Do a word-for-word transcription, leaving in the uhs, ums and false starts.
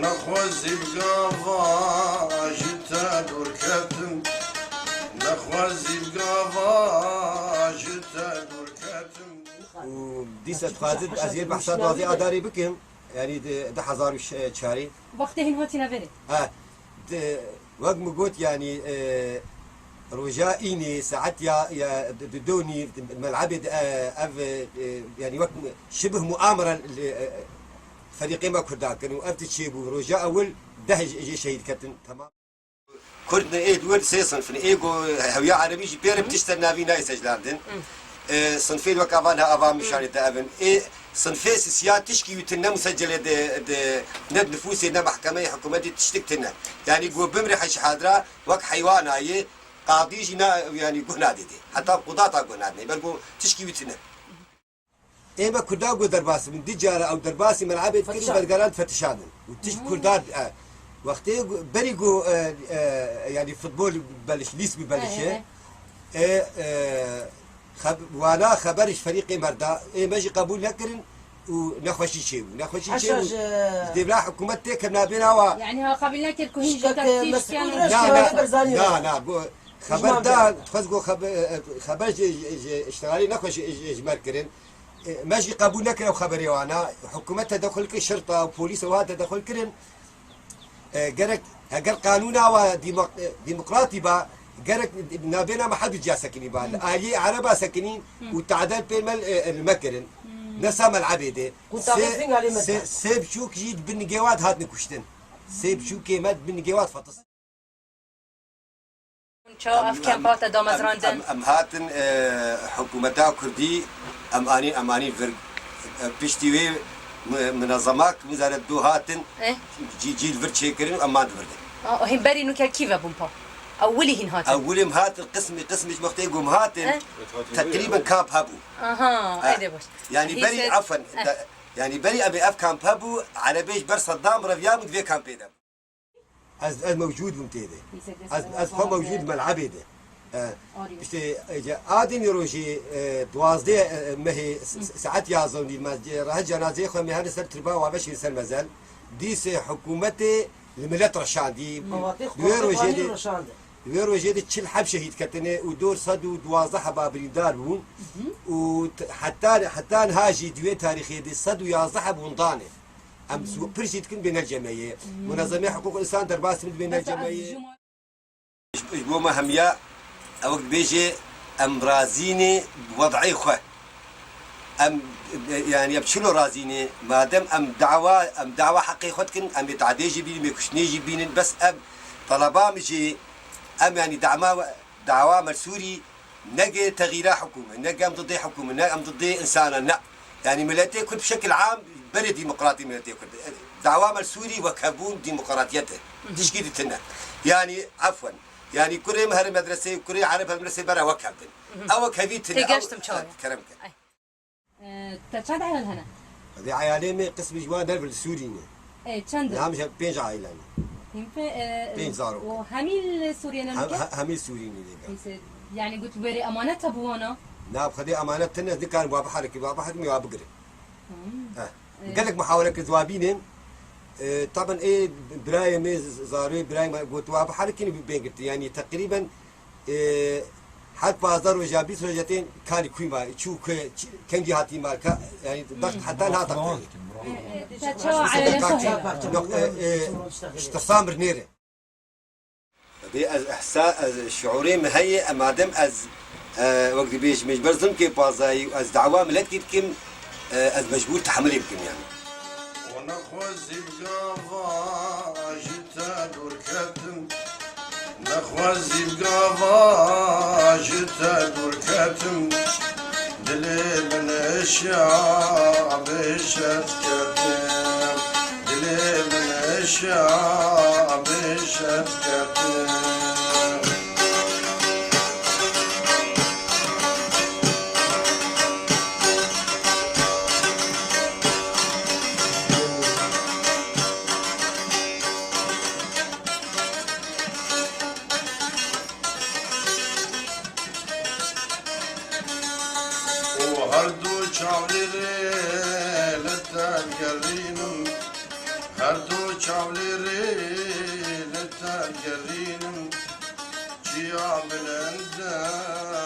Nexwezî bi gava ji te dûr ketim, nexwezî bi gava ji te dûr ketim. Û dîsa dixwazin ez yê behsa duwazdeh Adarê bikim, yanî di du hezar û çarê. Wextê hîn hatîne verê. Ha, di, wek min got, yanî, e, roja înê saet ya, ya di, di donî di melebê de, e, ev, e, yanî wek şibih muamere li, e, ferîqê me Kurdan kirin û ev tişt çêbû. Roja ewil deh jê, jê şehîd ketin, temam. Kurd ne ê di wir sê sinf in. Ê ku hewiya erebî jî pê re bi tişt ser navî nayê sejlandin. E, sinfê wek ava niha ava min şarê te ev in. Ê sinfê sisiya tişkî wî tune, ne musecele de, de, ne di nifûsê ne mehkemeyê hikûmetê tiştik tune. Yanî ku bimre heşî hadra wek heywana yê, qadî jî na, yanî guh nadê dê. Heta qudata guh nadinê. Ber ku tişkî wî tune. Ê me Kurda ku derbas bin, di cara ew derbasî melebê dikin û Fetişan. Bergeran difetişandin. Û tişt Kurda, e, wextê ku, berî ku, e, e, yanî futbol beliş, lîs bi belişe. He, he, he. Ê, e, xeb-, wana xeber ji ferîqê merda. Ê me jî qebûl nekirin û nexweşî çêbû. Nexweşî çêbû. Ji dêvla hikûmet tê kem nabêna wa. Yanî ha qebîl nekir ku hîn ji tektîk, mesûl ştiyan re na, na, Barzanî na, re. Na, go-, xeber da, dixwest go xebe-, e, xeber ji, ji, ji iştigalê nexweş ji, ji, ji mer kirin. E, me jî qebûl nekir ew xeberê wana. Hikûmet tedexul kir, şirta û polîs ew hat tedexul kirin. E, gerek heger qanûna wa dîmok-, e, dîmokratî ba, gerek nabêna me hevdu ciya sekinî ba. Li aliyê ereba sekinîn û tadel pêl me, e, li me kirin. Ne sa melebê de. Sê, sê, sê biçûk jî di bin nigê wa de hatine kuştin. Sê biçûkê me di bin nigê wa de fetis. Çawa ev kemp hate damezrandin? Em, em, em hatin, e, hikûmeta Kurdî, em anîn, em anîn vir. E, piştî wê mi-, minezemak, mizaret du hatin, eh, cî, cî li vir çêkirin û em man di vir de. A, hîn berî nûke kî ve bûn pa? Ewilî hîn hatin? Ewilî em hatin, qismî, qismî ji wextê ku em hatin, eh, teqrîben kamp hebû. Aha, eh, ê de baş. Yanî berî, efwen, eh, te-, yanî berî em ê ev kamp hebû, erebê ji ber Seddam reviyabûn di vê kampê de. Ez, ez mewcûd bûm tê de. Ez, ez xwe mewcûd melebê de. E, işte, e, ce, a demî rojê, e, duwazdeh, e, mehê s-, s-, saet yazdeh nîv me, ce, rehet cenazeyê xwe me hene ser tirba wa veşîn ser mezel. Dîsê hikûmetê li milet reşandî. Di wê rojê de, di wê rojê de çil heb şehîd ketine û dor sed û duwazdeh heba birîndar bûn. Û t-, heta, heta niha jî di wê tarîxê de sed û yazdeh heb windan e. Em su-, pir jî dikin bêne cemeyê. Munezemê hiqûq însan derbas dikin bêne cemeyê. Ji, ji bo me hemiya ew dibêje em razî ne bi wed'ê xwe. Em, yanî em çilo razî ne? Madem em dawa, em dawa heqê xwe dikin, em ê tadê jî bînin, em ê kuştinê jî bînin. Bes ev taleba min jî, em yanî dama, dawa me li Sûrî, ne ge texîra hikûme, ne ge em didê hikûme, ne em didê însana, ne. Yanî miletê Kurd bi şekil am berê demokratî miletê Kurd. Dawa me li Sûrî wekhevbûn demokratiyet e. Tişkî di tine. Yanî efwen. Yanî kurê me here medreseyê, kurê ereb here medreseyê bera wekhevbin. Ew wekhevî tine. Têgeştim çawa. Kerem ke. Ay. E, te çend eyal hene? Xwedê eyalê me qismî ji wan derve li Sûrî ne. E, çend in? Niha min pênc aîle ne. Hîn pe-, e, pênc zarok. Û hemî li Sûriyê ne? Hem-, nûke? He-, hemî Sûrî ne. Pênc, e, yanî got wêrê emanet hebû wana? Na, bi Xwedê emanet tune, ez nikarim wa biherikim, wa biherikim, wa bigirim. Hmm. He. E. Gelek muhawele kir, wa bînin. E, taben ê birayê me z-, zarê birayê me got wa biherikin, bê girtin. Yanî teqrîben Ê, her pazdeh roja, bîst roja tên kalî kûy ma, çû ku, ç-, kengî hatî ma, ka, yanî, bext heta niha teqtê. Te çawa eylê xwe heye? Yok, e, e, ji tirsa mirnê re. Dê ez ihsa, ez şiûrê min heye, em madem ez, e, wek dibêjim, ji ber zilmkê pazayî û ez dawa miletkî dikim, e, ez mecbûr tehemilê bikim yanî. Û nexwezî bi gava ji te dûr ketim, nexwezî bi gava ji te dûr ketim, dilê min şiya bê şet ketim, dilê min şiya bê şet ketim. Û her du çavlîrê li te gerînim, her du Çavlêrê li te gerînim, çiya bilind e.